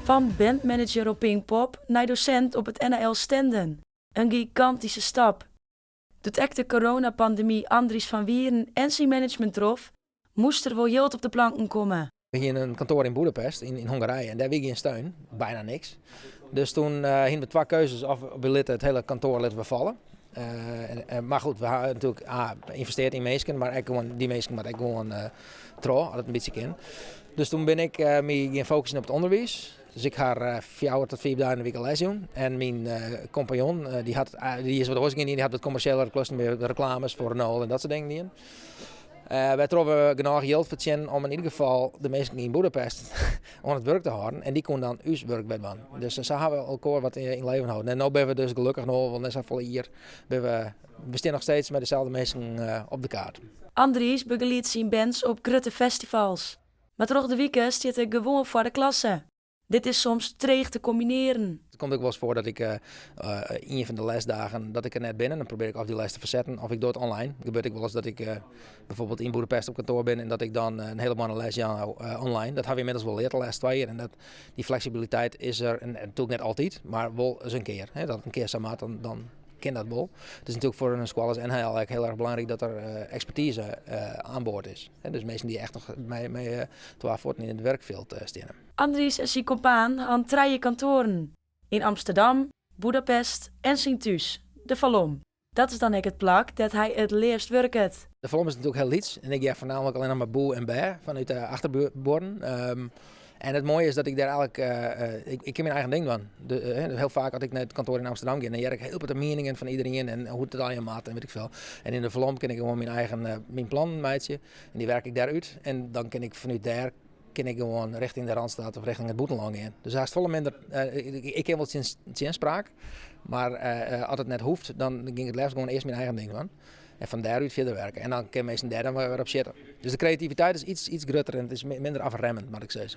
Fan bandmanager op Pinkpop nei dosint op it NHL Stenden. In gigantyske stap. Doe't ek de coronapandemy Andries van Wieren en syn management trof, moast der wol jild op de planken komme. We hiene in kantoar yn Boedapest, yn Hongarije, en dêr wie gjin steun, bijna niks. Dus toen hiene we twa keuzes, of we litte it hiele kantoar litte we falle. Mar goed, we ha natuerlik A, ynvestearre yn minsken, mar ek gewoan, dy minsken moatte ek gewoan troch, as it in bytsje kin. Dus toen bin ik my gean fokusjen op it ûnderwiis. Dus ik ha 4 tot 5 dagen yn de wike les jûn. En myn kompanjon, dy is wat oars gien, dy hat wat kommersjelere klussen mei reklames foar Renault en dat soart dingen dien. Wêrtroch we genôch jild fertsjinnen om yn ieder gefal de minsken yn Boedapest oan it wurk te hâlden. En dy koene dan ús wurk wer dwaan. Dus sa ha we elkoar wat yn leven hâlden. En no binne we dus gelokkich noch wol net safolle jier, we stean noch steeds mei deselde minsken op de kaart. Andries begeliedt syn bands op grutte festivals. Mar troch de wike stiet er gewoan foar de klasse. Dit is soms dreech te kombinearjen. It komt ek wolris foar dat ik ien fan de lesdagen dat ik der net bin. En dan probearje ik of dy les te fersetten of ik doch it online. It gebeurt ek wolris dat ik bijvoorbeeld yn Boedapest op kantoar bin en dat ik dan in hiele moanne les jou online. Dat ha we ynmiddels wol leard de lêste 2 jier. En dy fleksibiliteit is der en natuerlik net altyd, mar wol ris in kear. Hè, dat it in kear sa moat, dan kin dat wol. It is natuerlik foar in skoalle as NHL ek hiel erch belangryk dat der ekspertize oan board is. Hè, dus minsken dy't echt noch mei twa fuotten yn it wurkfjild steane. Andries en syn kompaan ha trije kantoaren. Yn Amsterdam, Boedapest en syn thús, de Falom. Dat is dan ek it plak dêr't hy it leafst wurket. De Falom is natuerlik hiel lyts en ik hear foarnaamlik allinnich mar boe en bê fanút de achterbuorren. En it moaie is dat ik dêr eigentlik, ik kin myn eigen ding dwaan. Hiel faak as ik nei it kantoar yn Amsterdam gean, dan hear ik hiel protte mieningen fan iderien en hoe't it allegear moat en wit ik folle. En yn de Falom kin ik gewoan myn eigen myn plannen meitsje en dy werk ik dêr út. En dan kin ik fanút dêr kin ik gewoan rjochting de Randstad of rjochting it bûtenlân gean. Dus hast folle minder, ik kin wol tsjinspraak, mar as it net hoecht, dan gean ik it leafst gewoan earst myn eigen ding dwaan. En fan dêrút fierder werke. En dan kinne minsken dêr dan wer op sjitte. Dus de kreativiteit is iets grutter en it is minder afremmend, moat ik sizze.